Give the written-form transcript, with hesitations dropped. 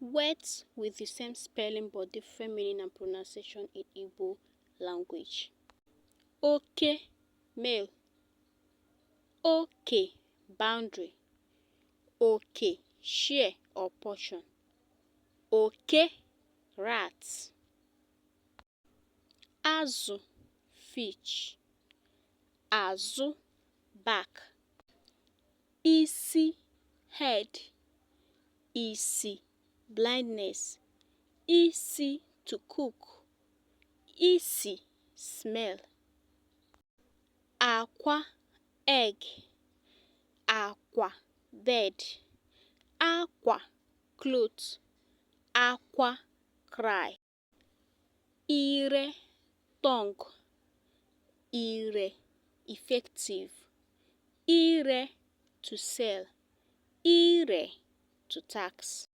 Words with the same spelling but different meaning and pronunciation in Igbo language. Oke, male. Oke, boundary. Oke, share or portion. Oke, rat. Azụ, fish. Azụ, back. Isi, head. Isi, blindness. Isi, to cook. Isi, smell. Akwa, egg. Akwa, bed. Akwa, cloth. Akwa, cry. Ire, tongue. Ire, effective. Ire, to sell. Ire, to tax.